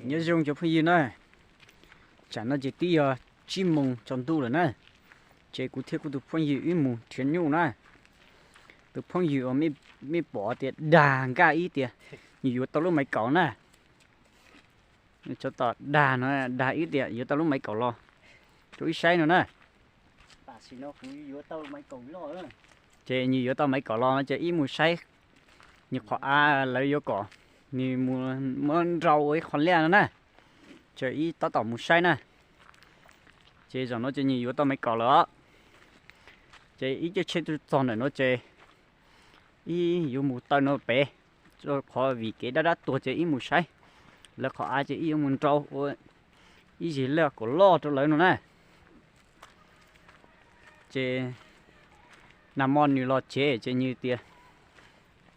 Nyob zoo cov phooj ywg na, tsam no ces twb yog tsib moos tsaus ntuj lawm na, ces kuv thiab kuv tus phooj ywg wb mus nrhiav nyuj na. Tus phooj ywg uas mej pom tias dag nkaj ib tias, nws yuav tau lub maiv kaum na. Tsov tom dag no, dag ib tias yuav tau lub maiv kaum los rau ib saib no na. Ces nws yuav tau maiv kaum los no ces ib mus saib nws qhov av lawv yuav kom nws mus muab nrau ua ib qho liaj no na. Ces ib tab tom mus saib na. Ces zaum no ces nws yuav tau maiv kaum lawm os. Ces ib coj tsheb tuaj txog ntawm no ces ib yuav mus taw no pem, rau qhov vim kev dab dab tuag ces ib mus saib lawv qhov av ces ib yuav mus nrau ua ib zig liaj kaum loj rau lawv no na. Ces nag hmo nws los tsev ces nws tias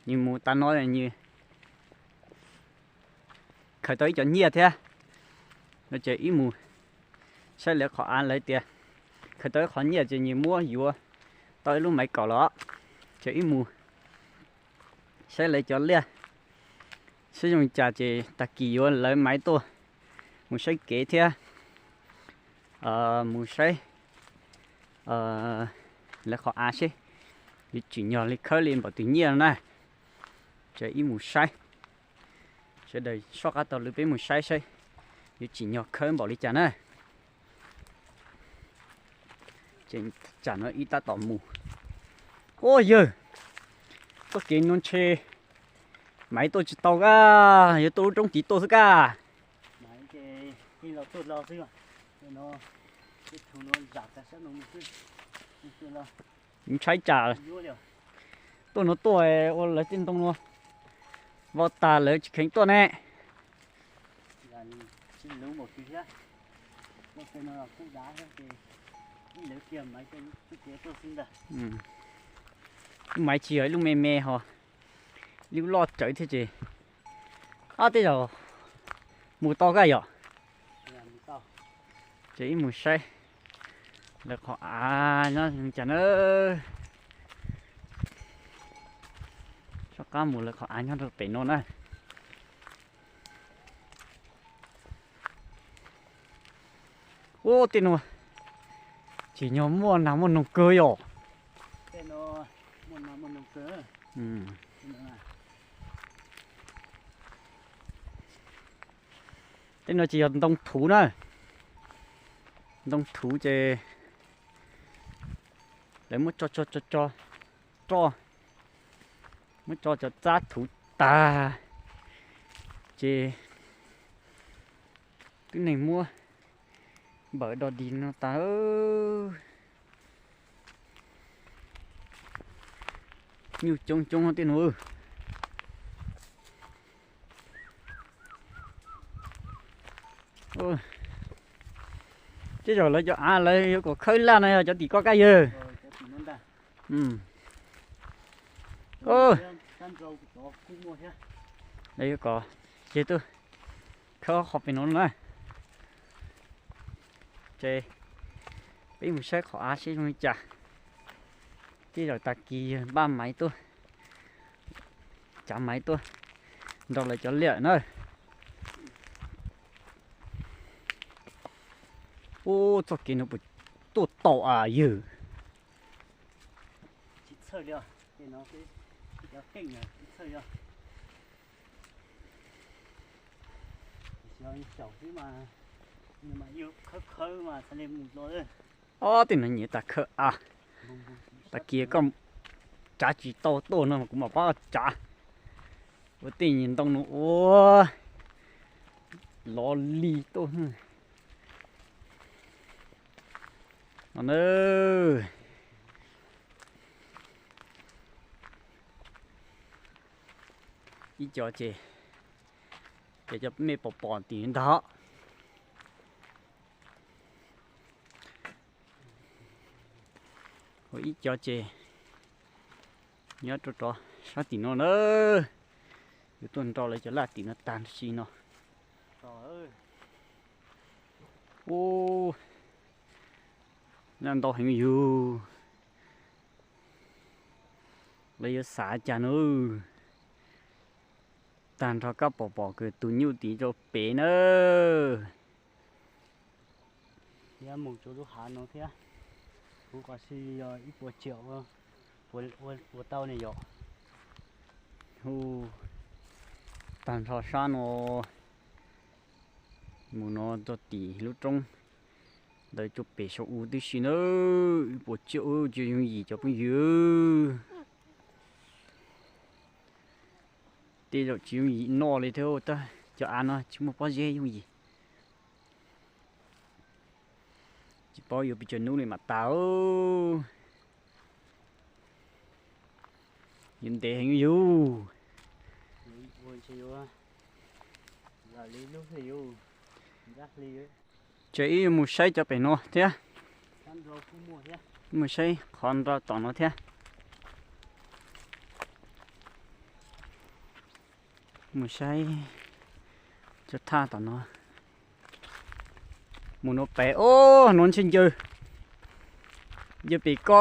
nws mus tas no nws khaws tau ib cov nyiaj thiab no ces ib mus saib lawv qhov av lawv tias khaws tau ib qho nyiaj ces nws muab yuav tau ib lub maiv kaum los. Ces ib mus saib lawv cov liaj saib zoo li cas ces tag kis yuav lawv maiv tuaj mus saib kev thiab mus saib lawv qhov av seb yuav tsim nyog li khawb li npaum twg nyiaj no na. Ces ib mus saib, sawv daws soj qab taug lw peb mus saib seb yuav tsim nyog khawb npaum li cas na. Ces tsam no ib tab tom mus. Ua yawg, txoj kev no ntshe maiv tuaj tsis tau kaj, yuav tuaj lub roob tid tuaj xwb kaj. Ntshai tsam tuaj no tuaj ua lawv tej ntoo no vau tas lawv tsis kheev tuaj ne. Lub maiv tsis yog ib lub me me ho, lub loj tsawv thiab ces, ab, tej zaum mus tau kaj yom. Ces ib mus saib lawv qhov av nyob cas na. Soj qab mus lawv qhov av nyob rau pem no na. Ub, tej no tsim nyog muaj nas muaj noog kawg yom. Tej no ces yog ntoo thuv na. Ntoo thuv ces lawv muab tso tso tso tso, roj, muab tso cov txab thuv tag ces tib neeg muab npawm do dig no tas. Nyuj coob coob tej no. Tej zaum lawv cov av lawv yuav kom khawb laj no yog cov tim ko kaj yawg. Lawv yuav kom ces tuaj khawb qhov pem no na. Ces peb mus saib qhov av seb zoo li cas. Tej zaum tag kis yawg npaj maiv tuaj, tsav maiv tuaj nrau lawv cov liaj na. Ub, txoj kev no puas tuaj tau a yawg? Ob, tej no nyiam tas khawb av. Tag kis koj tsav tsis tau tuaj no kuv mam pab tsav. Ua tej nyuag ntoo no ua lov li tuaj no na. Ib co ces, ces cov mej pom pom tim ntag. Ua ib co ces nyob rau rov sab tim no na. Yuav tuaj nrau lawv cov laj tim no tag nrho si no. Ub, laj ntau heev yug. Lawv yuav xav cas no. tag nrho koj pom pom kws tus nyuj tid rau pem nawb. Thiab mus rau lub hav no thiab, kuv qhov si yog ib puas tsiaum ua tau ne yom. Hu tag nrho sab no, mus no rau tim lub roob ntawd rau pem saum u tib si na. Ib puas tsiaum ua yooj yim cov phooj ywg. Tej zaum tsis yooj yim noj li thiab tab cov av no tsis muaj pob zeb yooj yim. Tsis paub yuav pes tsawg hnub li mam tas. Yuav ntev heev yug. Ces ib mus saib cov pem no thiab, mus saib qhov nrau tom no thiab. Mus saib cov thaj tom no. Mus no pem, o, no ntshe ncaws, ncaws pem ko,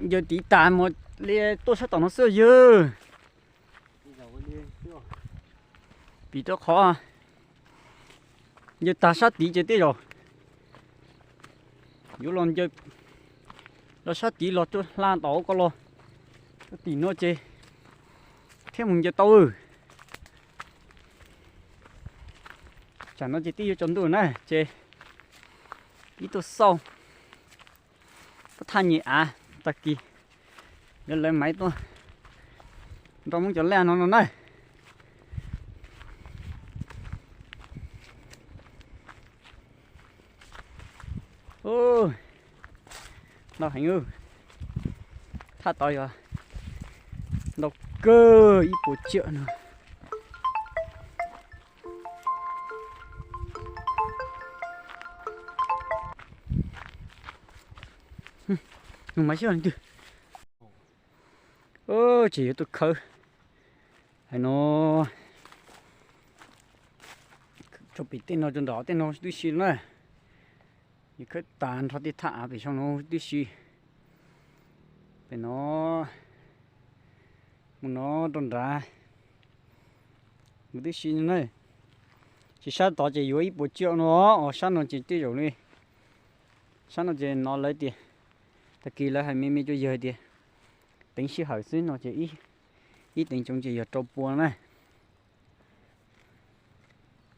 ncaws tiv tas mus li tuaj sab tom no xwb yog. Vim rau qhov ncaws tag sab tid ces tej zaum yuav los ncaws, los sab tid los tuaj hla tom ko los, tuaj tim no ces thiaj mus ncaws tau. Tsam no ces twb yuav tsaus ntuj na ces ib tuaj xauj tuaj thaj nyem av, tag kis yuav lawv maiv tuaj nrau Hmoob cov laj no no na. Ntau heev, thaj tod yog ntau kawg ib puas tsiaum no. Nug mas xyov leej twg. Ces yuav tuaj khawb hais no, tso pem tej no rau nram tej no tib si na. Yuav khawb tas nrho tej thaj av pem saum no tib si. Pem no mus no rau nrad mus tib si na. Ces sab tod ces yuav ib puas tsiaum no, os sab no ces tej zaum li, sab no ces no lawv tias, tag kis lawv hais me me rau yawg tias teev sij hawm xwb no ces ib teev tsoov ces yog rau pua na.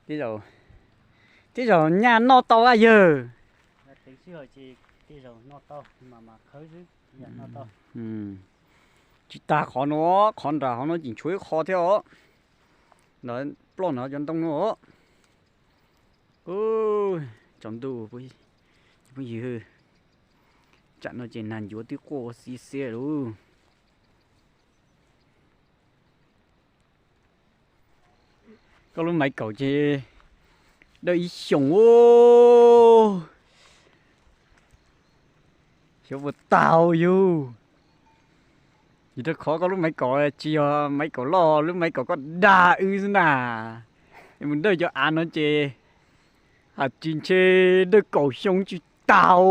Tej zaum nyaj noj tau a yawg. Tsis tas qhov no, qhov nram hov no ces tshuav ib qho thiab os. Lawv ploj no cov ntoo no os. Tsaus ntuj phooj ywg, tsam no ces nag ncuav twb quaj xiab xiab lauj. Koj lub maiv kaum ces dawj ib xyoos ub. Xyov puas tau yug. Vim rau qhov koj lub maiv kaum tsis yog maiv kaum loj, lub maiv kaum koj dag wb xwb na. Es mus dawj cov av no ces hais tsis ntshe dawj kaum xyoo tsis tau.